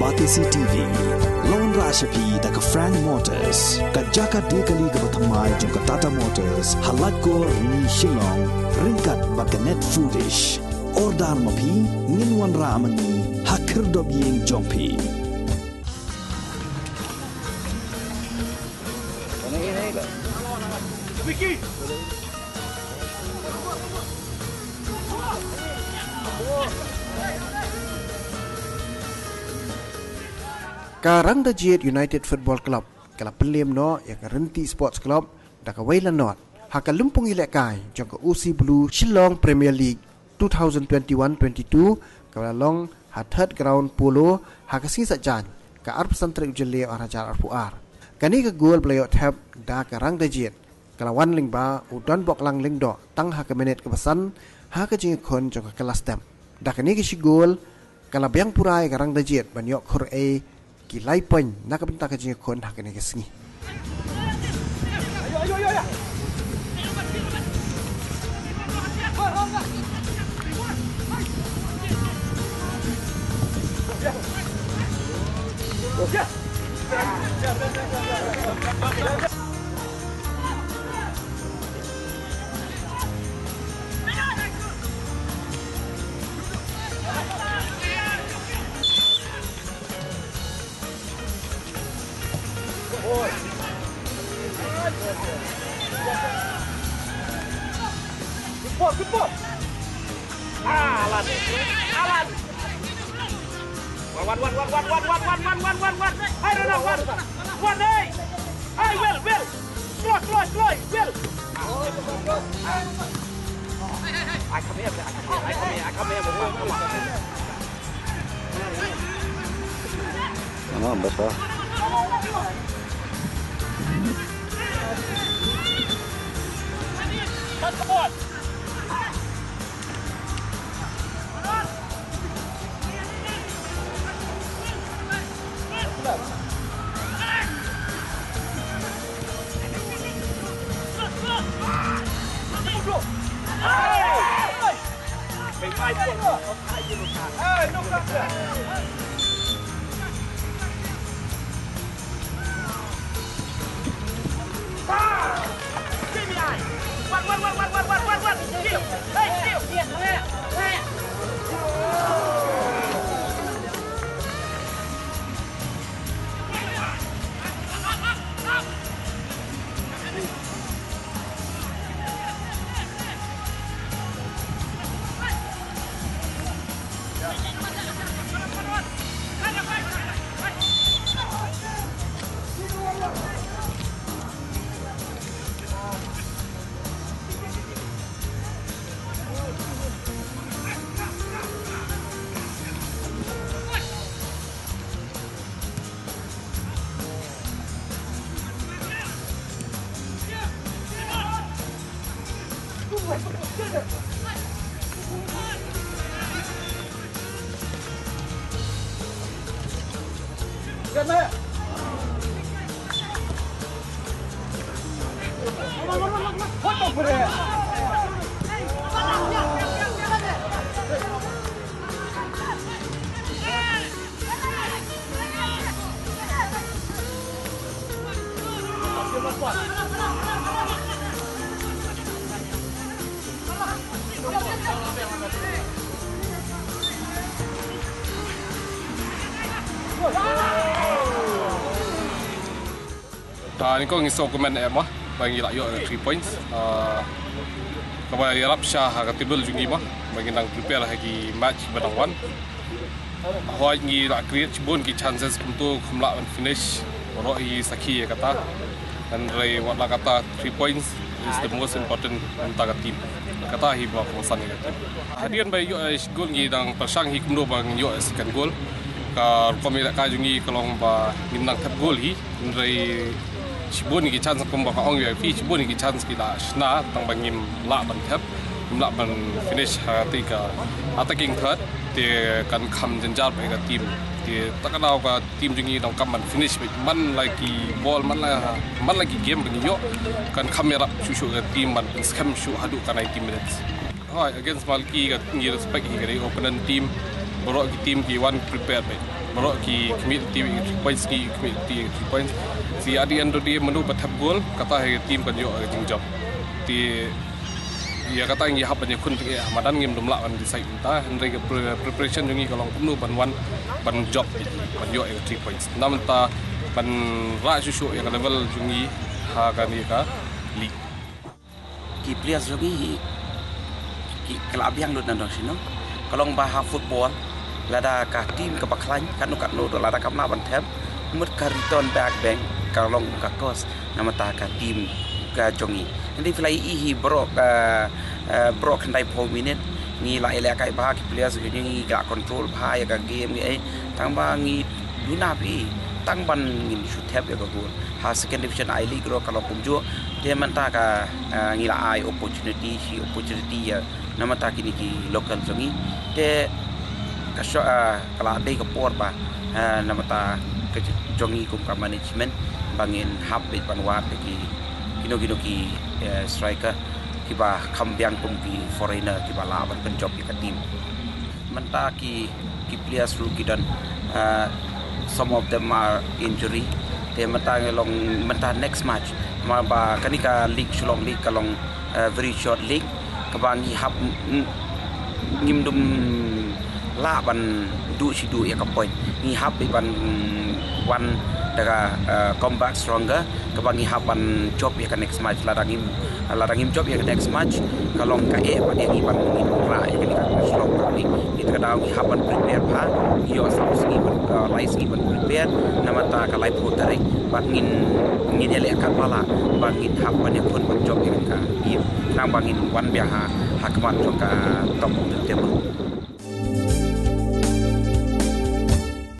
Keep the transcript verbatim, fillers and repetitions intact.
Batesi T V la wanrah sha phi da ka Frank Motors, ka jaka die kali kaba thymmai jong ka Tata Motors, ha Laitkor Rni Shillong, ryngkat bad ka Net Foodish. Order ma phi, ngin wanrah ma ngi ha khyrdop ïing jong phi. Ka Rangdajied United Football Club ka la pynlem noh ïa ka Rynti Sports Club da kawei la not ha ka lympung ïalehkai jong ka O C Blue Shillong Premier League two thousand twenty-one twenty-two, kaba la long ha Third Ground Polo ha ka sngi Saitjaiñ, ka arphew san tarik u Jylliew arhajar arphew ar. Kane ka gol ba la ïoh thep da ka Rangdajied ka la wan lyngba u Donboklang Lyngdoh tang ha ka minit kaba san ha ka jingïakhun jong ka kylla step. Da kane ka shi gol ka la biang pura ïa ka Rangdajied ban ïoh khur ei ki lai point na ka bynta ka jingïakhun ha kane ka sngi. Good ball, good ball. Ah, Alan. Alan. One, one, one, one. Hey, no, no, one. One, hey. Hey, Will, Will. Slow, slow, slow, Will. I come here, I come here, I come here, I come here, I come here. Ano, basta. Ah, nyngkong ngi sngewkmen eh mo ba ngi la ïoh three points. Ah, kaba ïarap sha ha ka table jong ngi mo ba ngi dang prepare ha ki match ba dang wan. Hooid ngi la create shibun ki chances kumto, ngim lah ban finish. Baroh hi sakhi ïa kata. Hynrei wat la katta, three points is the most important na ka bynta ka team. Kata hi ba kongsan ïa ka team. Hadien ba ïoh, eh, goal ngi dang pyrshang hi kumno ba ngin ïoh, eh, second goal. Ka rukom ïalehkai jong ngi ka long ba ngin nang thep goal hi. Hynrei shibun ki chance kumba nga ong ïa phi, shibun ki chance ki la shna tang ba ngim lah ban thep, ngim lah ban finish ha kata ka attacking third, te kan kham jynjar bha ïa ka team. Te ta ka daw ka team jong ngi donkam ban finish bha man la ki ball, man la, man la ki game ba ngi ïoh, kan kham ïarap shuh shuh ïa ka team ban pynskhem shuh haduh ka ninety minutes. Hooid, against Malki ka ngi respect hi ka dei opponent team. Baroh ki team ki wan prepared bha. Baroh ki khmih team ïa ka three points, ki khmih team ïa ka three points. Te at the end of the day mynno ba thep goal, kata hi ka team kan ïoh ka jingjop. Te ïa kata ngi hap ban ïakhun teng eh, madan ngim dum lah ban decide mynta, hynrei ka pre- preparation jong ngi ka long kumno ban wan ban jop, ban ïoh ïa ka three points. Namar mynta ban rah shuh shuh ïa ka level jong ngi ha kane ka league. Ki players jong ngi hi ki, ki la biang lut na dong shino. Ka long ba ha football, lada ka team kaba khlaiñ katno katno ruh, lada kam lah ban thep, mut ka return back beng ka long ka cost namar ka team ka jong ngi. Hynrei phi la ïohi hi baroh ka, eh, baroh khyndai phew minit ngi la ïalehkai bha, ki players jong ngi ki la control bha ïa ka game ngi, eh, tang ba ngi duna phi tang ban ngin shu thep ïa ka goal. Ha second division I League ruh ka long kumjuh. Te mynta ka, eh, ngi la ai opportunity shi opportunity ïa namar kine ki local jong ngi. Te ka shu, eh, ka la dei ka por ba, eh, namar ka jong ngi kum ka management ba ngin hap beit ban wad ïa ki kino kino ki, eh, striker kiba kham biang kum ki foreigner kiba lah ban pynjop ïa ka team. Mynta ki, ki players ruh ki don, uh, some of them are injury. Te mynta ngi long mynta next match. Namar ba kane ka league Shillong League ka long, uh, very short league. Kaba ngi hap, mm, ngim dum lah ban duh shi duh ïa ka point. Ngi hap beit ban wan da ka, uh, comeback stronger. Kaba ngi hap ban jop ïa ka next match, lada ngim, lada ngim jop ïa ka next match, ka long ka eh pat ïa ngi ban ngin rah ïa kane ka Shillong Cup ni. Ïa kata ka daw ngi hap ban prepare bha, ngi ïoh saw sngi ban, uh, lai sngi ban prepare, namar ka laiphew tarik, bad ngin, ngin ïaleh katba lah ba ngin hap ban ïakhun ban jop ïa kane ka game. Khnang ba ngin wan biang ha, ha khmat jong ka top of the table.